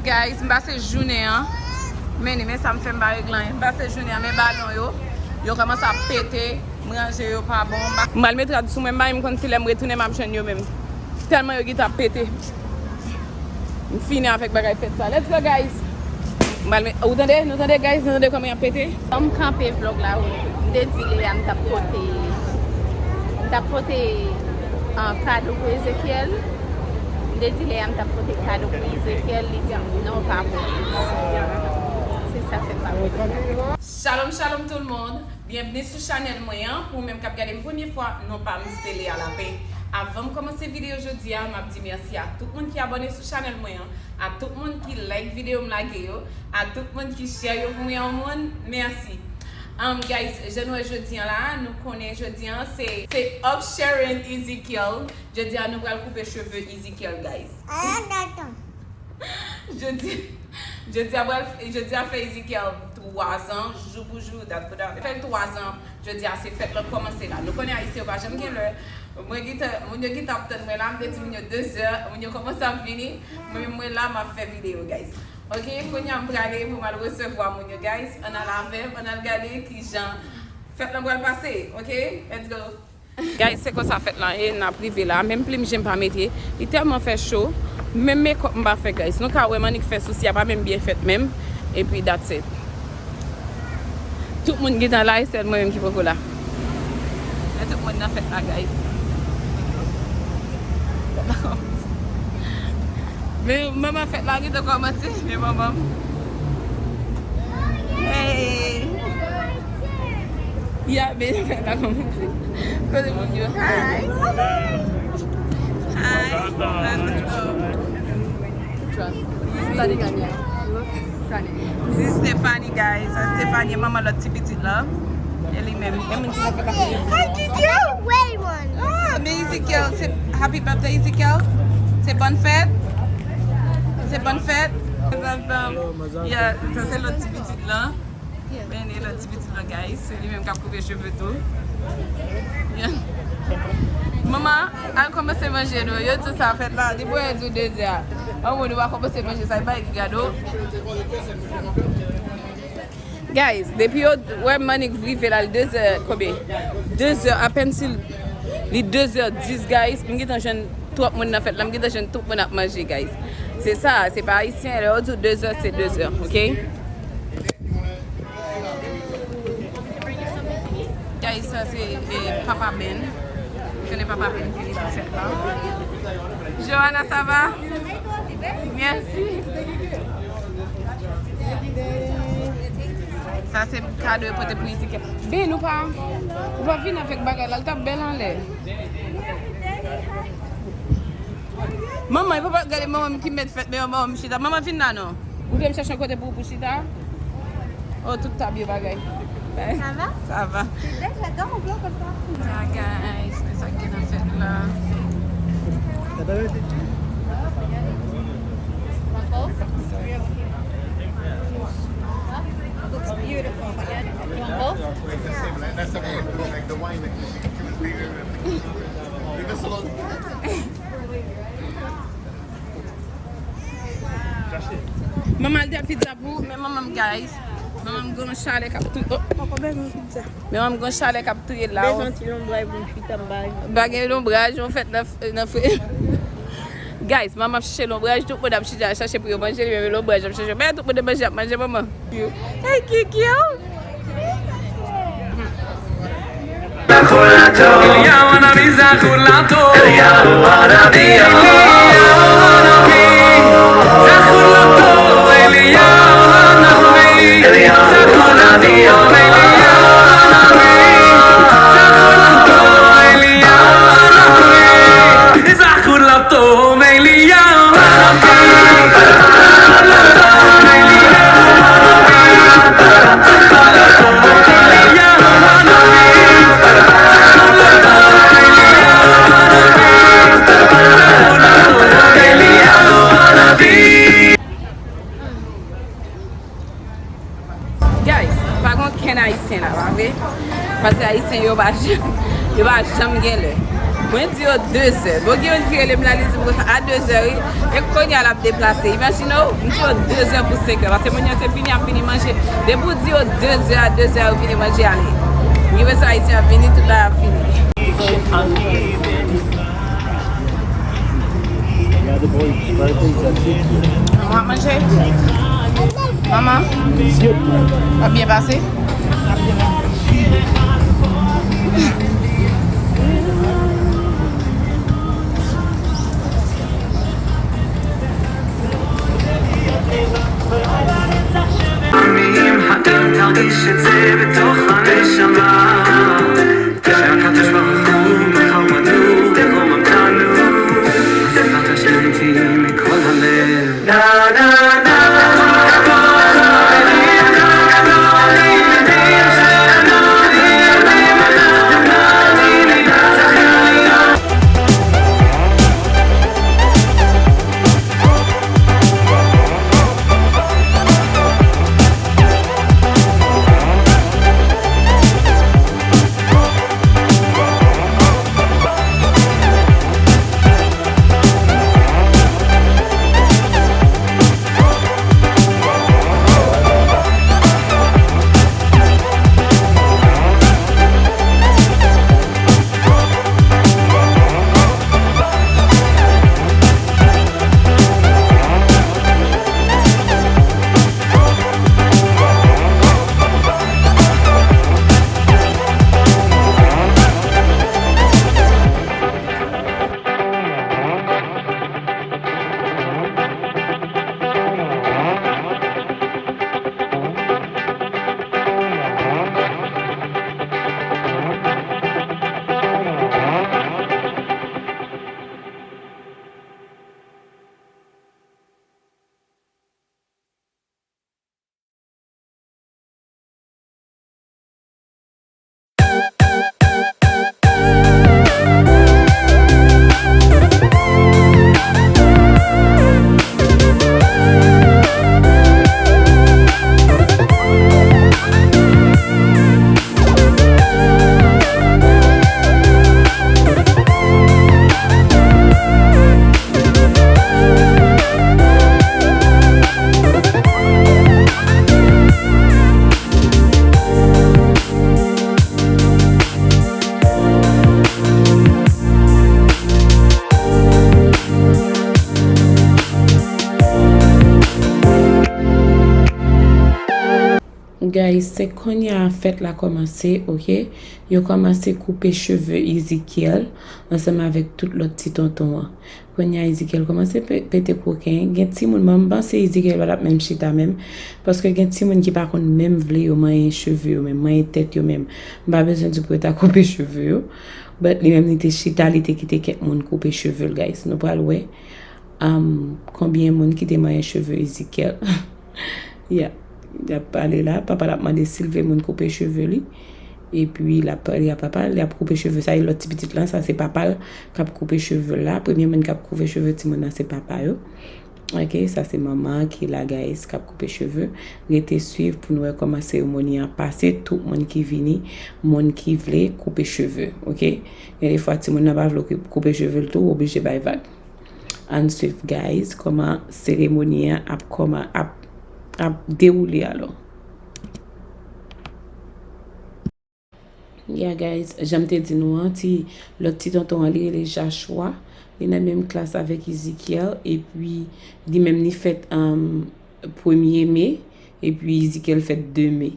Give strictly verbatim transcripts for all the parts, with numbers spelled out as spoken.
Guys, m pase jounen an. Men, men sa m fè, m pa regle anyen. M pase jounen an, men balon yo. Yo kòmanse ap pete. M ranje yo pa bon. M pral met rad sou mwen, m pa menm konn si lè m retounen m ap jwenn yo menm. Tèlman yo gentan ap pete. M fini avèk bagay fèt sa. Let's go, guys. M pral met, ou tande? Nou tande, guys? Nou tande kòman y ap pete? Ban m kanpe vlòg la, wi. M te di Lea m t ap pote, m t ap pote, ah, kado pou Ezekiel. M te di Lea m t ap pote kado pou Ezekiel. Li di m non, pa pote. Se sa fè m pa pote. Shalom, shalom tout le monde. Byenvni sou chanèl mwen an. Pou ou menm k ap gade m premye fwa, non pa m se Lea Lapin. Avan m kòmanse videyo jodi a, m ap di mèsi a tout moun ki abòne sou chanèl mwen an, a tout moun ki like videyo m lage yo, a tout moun ki share yo pou mwen yon moun, mèsi. Um, guys, jan nou wè jodi an la, nou konnen jodi an se, se Upsharon Ezekiel. Jodi a nou pral koupe cheve Ezekiel, guys. Jodi, jodi a pral, jodi a fè Ezekiel twa zan, jou pou jou, dat pou dat. Fè l twa zan, jodi a se fèt lan kòmanse la. Nou konnen Ayisyen yo pa janm gen lè. Mwen gentan, moun yo gentan ap tann mwen la, m te di moun yo de zè, moun yo kòmanse ap vini. Mwen menm mwen la, m ap fè videyo, guys. Ok, kounye a m prale pou m al resevwa moun yo, guys. Ann al avè m, ann al gade kijan fèt lan pral pase, ok? Let's go. Guys, se konsa fèt lan ye, n ap rive la. Menm plim je m pa mete. Li tèlman fè cho. Menm makeup m pa fè, guys. Nou ka wè m annik fè sousi a pa menm byen fèt menm. Epi that's it. Tout moun gentan la, e sèl mwen menm ki poko la. Men tout moun nan fèt la, guys. Men manman fèt la gentan kòmanse, men manman m. Hey! Ya, men fèt la kòmanse. Kote moun yo? Hi! Hi! This is Stephanie, guys. Sa Stephanie, manman lòt ti pitit la. E li menm. E moun ki nan fèt la. Hey, Kikyo! Ah, men Ezekiel, se happy birthday, Ezekiel. Se bòn fèt. Se bòn fèt. Yeah, sa se lòt ti pitit la. Men e lòt ti pitit la, guys. Se li menm k ap koupe cheve tou. Yeah. Manman, al kòmanse manje nou. Yo di sa fèt la. Depi yo di de zè a. An moun, ou pa kòmanse manje sa, e bay ki gade w. Guys, depi yo wè m annik rive la, li de zè, konbyen? De zè, apèn si li de zè dis, guys. M gentan jwenn twòp moun nan fèt la, m gentan jwenn tout moun ap manje, guys. Se sa, se pa ayisyen, lè yo di w de zè, se de zè, ok? Guys, sa se, eh, Papa Ben. Konnen Papa Ben vini pou fèt la. Johanna, ça va? Merci. Sa se kado yo pote pou Ezekiel. Ben, ou pa, ou pa vin avèk bagay la, l t ap bèl anlè. Manman, e papa, gade manman m ki mèt fèt, men manman m chita. Manman, vin la non. Ou vle m chèche yon kote pou ou pou chita? Oh, tout tab yo bagay. Ça va? Ça va. C'est vrai, j'adore, on pleure comme ça. Ah, guys, c'est ça qui est dans cette là. Looks beautiful. You want both? Manman al te pizza pou, men manman m, guys. Manman m gen yon chalè k ap touye. Oh. Poko bèl yon pizza. Men manman m gen yon chalè k ap touye la. Bezwen ti lonbraj pou m chita m bay. Pa gen lonbraj, yon fèt nan, nan fre. Guys, manman ap chèche lonbraj, tout moun ap chita chache pou yo manje, li menm lonbraj ap chèche. Men tout moun ap manje, ap manje manman. Hey, Kikyo! Guys, pa gen okenn ayisyen la, pa vre? Paske ayisyen yo pa janm, yo pa janm gen lè. Mwen di yo de zè. Bon, gen youn ki rele m la, li di m konsa, a de zè, wi. E kounye a l ap deplase. Imajine w, m di yo de zè pou senk è. Paske moun yo se vini, y ap vini manje. Depi w di yo de zè, a de zè, yo vini manje, ale. M gen enpresyon Ayisyen ap vini, tout bagay ap fini. Manman ap manje? Manman? W ap byen pase? Guys, se kounye a fèt la kòmanse, oke? Yo kòmanse koupe cheve Ezekiel ansanm avèk tout lòt ti tonton an. Kounye a Ezekiel kòmanse pe-, pete koken. Gen timoun, mwen, m panse Ezekiel pa t ap menm chita menm, paske gen timoun ki pa konn menm vle yo manyen cheve yo menm, manyen tèt yo menm. M pa bezwen di pou yo ta koupe cheve yo. But li menm li te chita, li te kite kèk moun koupe cheve l, guys. Nou pral wè, um, konbyen moun ki te manyen cheve Ezekiel. Yeah. Y ap pale la, papa l ap mande si l vle moun koupe cheve li. Epi l ap pale a papa l, l ap koupe cheve sa, e lòt ti pitit lan, sa se papa l k ap koupe cheve l la. Premye moun k ap koupe cheve timoun nan se papa yo. Oke, sa se manman an ki la, guys, k ap koupe cheve. Rete swiv pou n wè kòman seremoni an pase. Tout moun ki vini, moun ki vle koupe cheve, oke? Gen de fwa timoun nan pa vle koupe cheve l tou, w oblije bay vag. Ann swiv, guys, kòman seremoni an ap kòman ap, ap dewoule alò. Yeah, guys, jan m te di nou an, ti, lòt ti tonton an, li rele Joshua. Li nan menm klas avèk Ezekiel, epi li menm li fèt, um, premye me, epi Ezekiel fèt de me.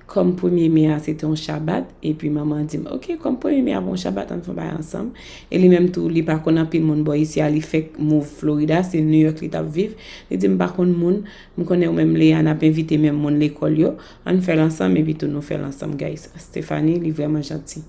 Kòm premye me a se te yon Shabbat, epi manman an di m, "Oke, kòm premye me a pou yon Shabbat, ann fè yon bagay ansanm." E li menm tou, li pa konn anpil moun bò isi a, li fèk move Florida, se New York li t ap viv. Li di m, "M pa konn moun, m konnen ou menm Lea, n ap envite menm moun lekòl yo, ann fè l ansanm," epi tou nou fè l ansanm, guys. Stephanie, li vrèman janti.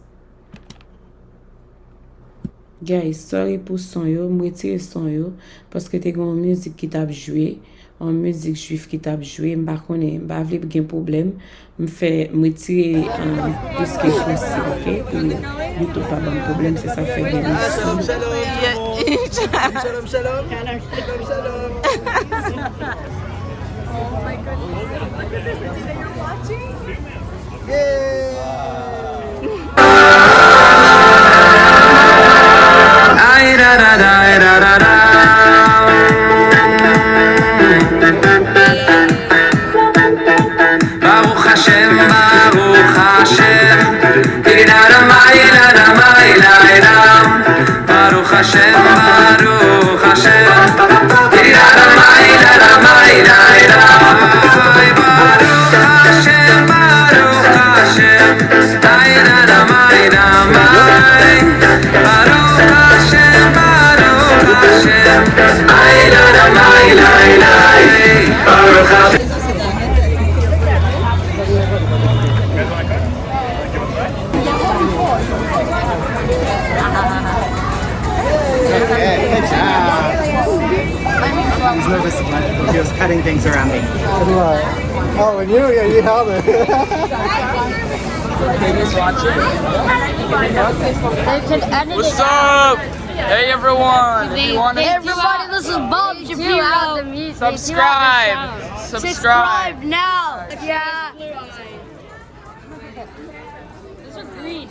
Guys, sorry pou son yo, m retire son yo, paske te gen yon mizik ki t ap jwe, yon mizik jwif ki t ap jwe, m pa konnen, m pa vle gen pwoblèm, m fè, m retire, um, plis ke posib, oke? Pou YouTube pa ban m pwoblèm, se sa k fè gen de son. Shalom, shalom. Shalom, shalom. Shalom, shalom. Oh my goodness. Look at this. Did you know you're watching? Yay! Around me. Oh, and you, yeah, you have it. What's up? Hey everyone. If you want to Everybody, this is Bob Shapiro. Subscribe. Subscribe. Subscribe now. Yeah. Those are green.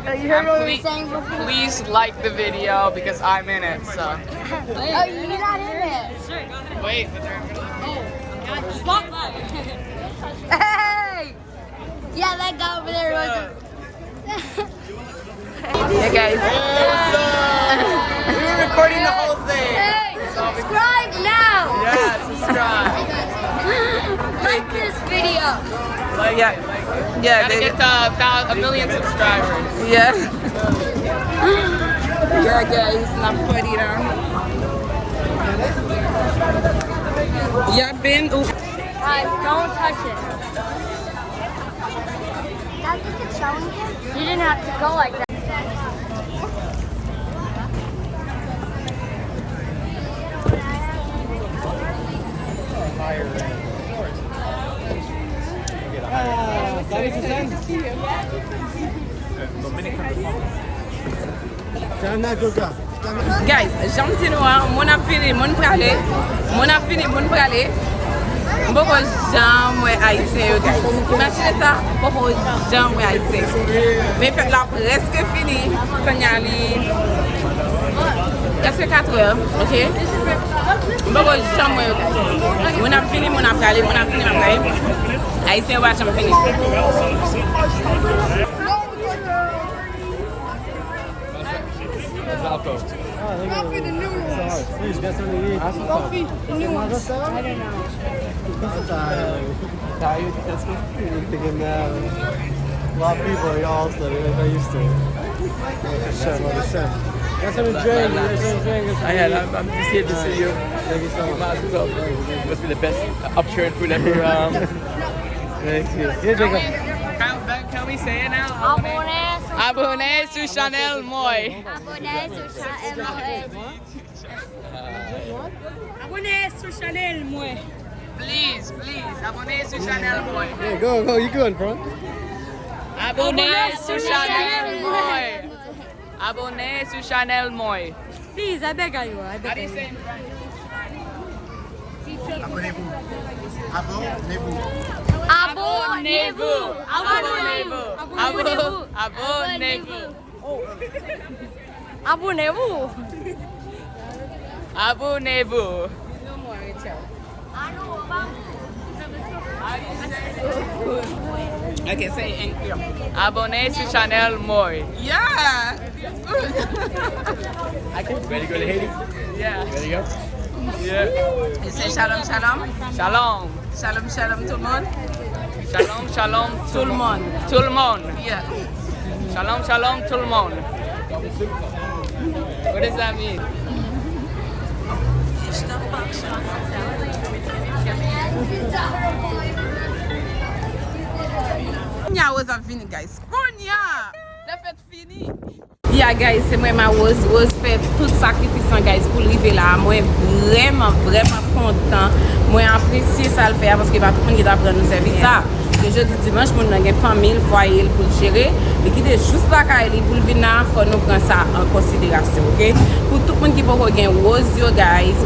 You heard what we were saying before? Please like the video because I'm in it, so. Oh, you're not in it. Wait. Hey! Yeah, that guy over there was. Yeah, guys. Hey, what's up? We were recording the whole thing. Hey, subscribe now. Yeah, subscribe. Like this video. Like, yeah. Yeah, gotta get to a, thou- a million subscribers. Yeah. Yeah, guys, n ap pran li la. Yeah, Ben. Guys, don't touch it. That's just a challenge. You didn't have to go like that. Guys, jan m di nou an, moun ap vini, moun prale, moun ap vini, moun prale. M poko janm wè ayisyen yo, guys. Imajine sa, m poko janm wè ayisyen. Men fèt la prèske fini. Kounye a li prèske katrè, ok? M poko janm wè yo, guys. Moun ap vini, moun ap prale, moun ap vini, moun ap prale. Ayisyen yo pa janm vini. What's up, though? Coffee, the new ones. Please, get some to eat. Coffee, the new ones. I don't know. Tired? Tired? That's good. Thinking, uh, a lot of people, y'all, so they're not used to it. Yeah, for sure, for sure. Get some to drink, get some to drink. I had, I'm, I'm just here to see you. Thank you so much. Must be the best upchurn food ever. Um, thank you. Here, Jacob. Can, can, can we say it now? Abonnez sur Chanel Moi. Abonnez sur Chanel Moi. Abonnez sur Chanel Moi. Please, please, abonnez sur Chanel Moi. Yeah, go, go, you going, bro? Abonnez sur Chanel Moi. Abonnez sur Chanel Moi. Please, I beg you, I beg you. Abonnez-vous. Abonnez-vous. Abonnez-vous. Abonnez-vous. Abonnez-vous. Abonnez-vous. Abonnez-vous. Abonnez-vous. Ok, say it in Creole. Abonnez sur Chanel Moi. Yeah. Ready to go to Haiti? Yeah. Ready to go? Yeah. You say shalom, shalom. Shalom. Shalom, shalom, tout le monde. Shalom, shalom, tout le monde. Tout le monde. Yeah. Shalom, shalom, tout le monde. What does that mean? Kounye a Rose ap vini, guys. Kounye a! Lè fèt fini. Yeah, guys, se mwen, ma Rose. Rose fè tout sakrifis lan, guys, pou l rive la. Mwen vrèman, vrèman kontan. Mwen apresye sa l fè a, paske pa tout moun ki t ap rann nou sèvis sa. Ke jodi dimanch, moun nan gen fanmi l, fwaye l pou l jere. Li kite jous lakay li pou l vin la, fò nou pran sa an konsiderasyon, ok? Pou tout moun ki poko gen Rose yo, guys,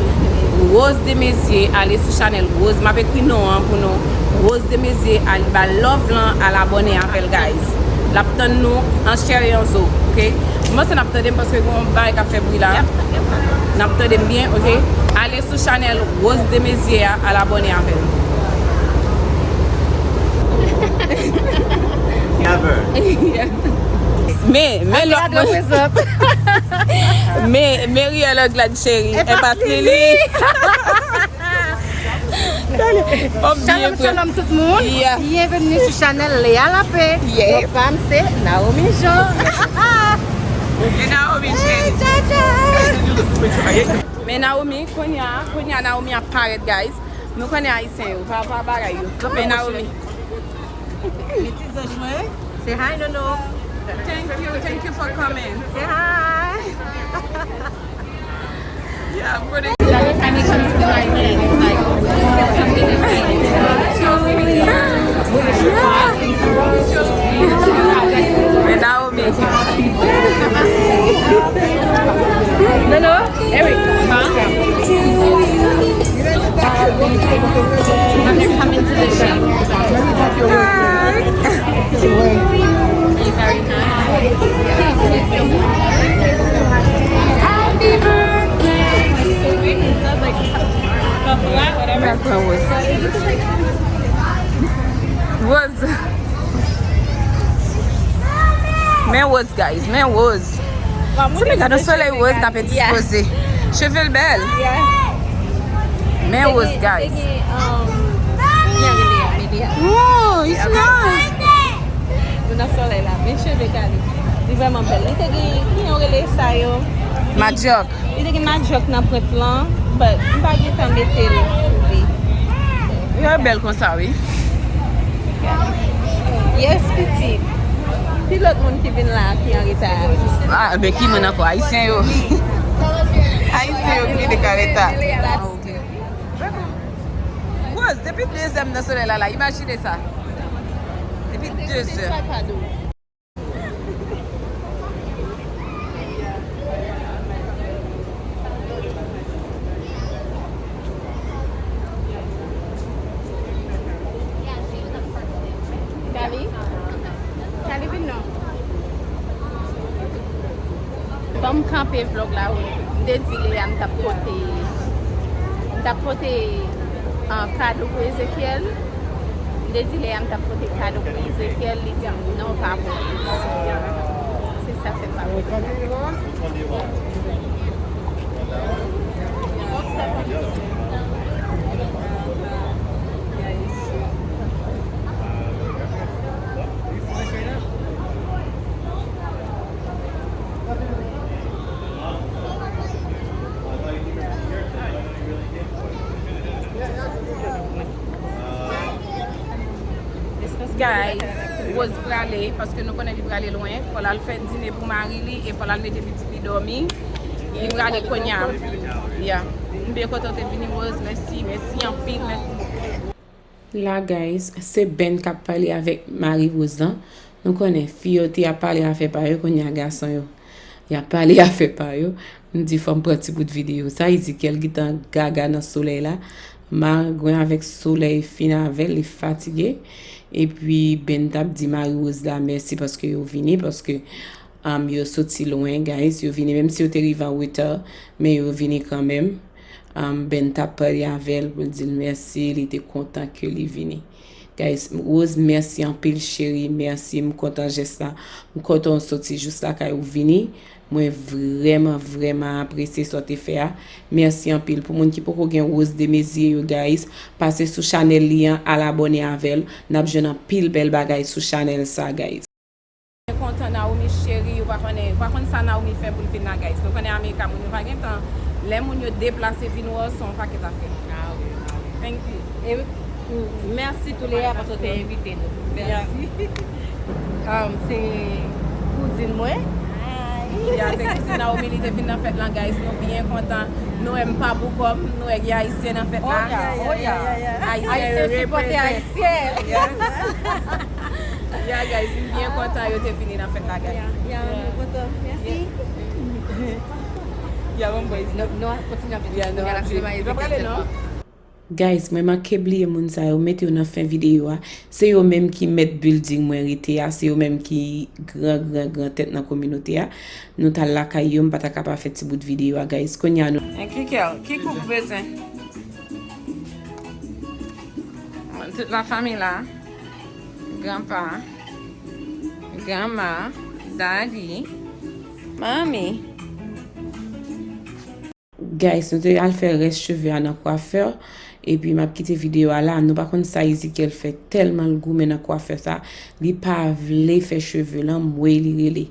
Rose Desmaizières, ale sou chanèl Rose. M ap ekri non an pou nou. Rose Desmaizières, al ba love lan, al abòne avè l, guys. L ap tann nou an chè e an zo, ok? M panse n ap tande m paske gen yon bagay k ap fè bri la. N ap tande m byen, ok? Ale sou chanèl Rose Desmaizières a, al abòne avè l. Never. Men, men lòt moun. Men, men Riel Anglad cheri, e pa Lili. Fò m byen pran. Shalom, shalom tout moun. Yeah. Bienvenue sur chanèl Léa Lapé. Yes. Mon femme, c'est Naomi Jean. E Naomi cheri. Hey, Jaja. Men Naomi, kounye a, kounye a Naomi ap parèt, guys. Nou konnen ayisyen yo, pa, pa bagay yo. Men Naomi. Ti zanj mwen. Say hi, Nono. Thank you, thank you for coming. Say hi. Every time it comes to my head, it's like something is like Naomi. Hello, Eric. Huh? When they're coming to the shop. Hi. Very nice. Happy birthday. Whatever. Rose. Men Rose, guys, men Rose. Se piga nan solèy Rose, n ap dispoze. Cheve l bèl. Men Rose, guys. Wow, it's nice. Nou nan solèy la, men cheve Kali. Li vrèman bèl. Li te gen, ki yon rele sa yo? Madyòk. Li te gen madyòk nan pwent lan, but m pa gen tan mete l pou li. Yo bèl konsa, wi. Yes, pitit. Ki lòt moun ki vin la ki an reta? Ah, men ki moun ankò? Ayisyen yo. Ayisyen yo ki vin an reta. Rose, depi de zè m nan solèy la, la, imajine sa. Depi de zè. Kali? Kali, vin non. Ban m kanpe vlòg la, wi. M te di Lea m t ap pote, m t ap pote, ah, kado pou Ezekiel. M te di Lea m t ap pote kado pou Ezekiel, li di m non, pa pote. Se sa fè m pa pote. Guys, Rose prale, paske nou konnen li prale lwen. Fò l al fè dine pou mari li e fò l al mete pitit li dòmi. Li prale kounye a. Yeah. M byen kontan w te vini, Rose. Mèsi, mèsi anpil, mèsi. La, guys, se Ben k ap pale avèk mari Rose lan. Nou konnen, fi yo te ap pale afè pa yo, kounye a gason yo, y ap pale afè pa yo. M di fò m pran ti bout videyo sa. Ezekiel gentan gaga nan solèy la. Marengwen avèk solèy fin avè l, li fatige. Epi Ben t ap di mari Rose la mèsi paske yo vini, paske, um, yo soti lwen, guys. Yo vini, menm si yo te rive an reta, men yo vini kanmenm. Um, Ben t ap pale avè l pou l di l mèsi, li te kontan ke li vini. Guys, Rose, mèsi anpil, cheri, mèsi, m kontan jès la. M kontan w soti jis lakay ou vini. Mwen vrèman, vrèman apresye sa w te fè a. Mèsi anpil. Pou moun ki poko gen Rose Desmesières yo, guys, pase sou chanèl li an, al abòne avè l. N ap jwenn anpil bèl bagay sou chanèl sa, guys. Mwen kontan, Naomi cheri, ou pa konnen, ou pa konn sa Naomi fè pou l vin la, guys. Nou konnen Amerika moun yo pa gen tan. Lè moun yo deplase vin wè w, se yon pakèt afè. Ah wi, ah wi. Thank you. E, mm, mèsi tou Lea paske w te envite nou. Mèsi. Um, se kouzin mwen. Ya, se kouzin Naomi, li te vin nan fèt lan, guys. Nou byen kontan. Nou wè m pa boukòm, nou wè gen Ayisyen nan fèt la. Oya, oya. Ayisyen sipòte Ayisyen. Ya, guys, m byen kontan yo te vini nan fèt la, guys. Ya, ya, nou kontan. Mèsi. Ya, bon, boys. Nou, nou kontinye ap viv. Ya, nou ap viv. Nou prale, non? Guys, mwen manke bliye moun sa yo, mete yo nan fen videyo a. Se yo menm ki mèt building mwen rete a, se yo menm ki gran, gran, gran tèt nan kominote a. Nou t al lakay yo, m pa ta ka pa fè ti bout videyo a, guys. Kounye a nou. Enki kè, ki kou pou bezwen? Tout la fanmi la. Granpa, granma, daddy, manmi. Guys, nou te al fè rès cheve a nan kwafè. Epi m ap kite videyo a la. Nou pa konn sa Ezekiel fè, tèlman l goumen nan kwafè sa. Li pa vle fè cheve l anmwey, li rele.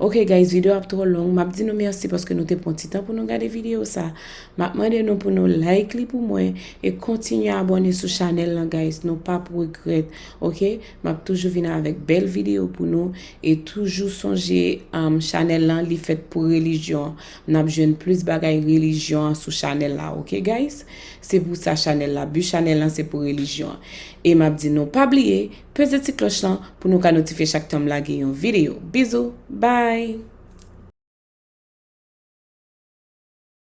Ok guys, videyo ap twò long. M ap di nou mèsi paske nou te pran ti tan pou nou gade videyo sa. M ap mande nou pou nou like li pou mwen e kontinye abòne sou chanèl lan guys. Nou p ap regrèt. Ok? M ap toujou vin avèk bèl videyo pou nou e toujou sonje um, chanèl lan li fèt pou relijyon. N ap jwenn plis bagay relijyon an sou chanèl la, ok guys? Se pou sa chanèl la, bi chanèl lan se pou relijyon an. E m ap di nou pa bliye, peze ti klòch lan pou nou ka notifye chak tan m lage yon videyo. Bizou, bye!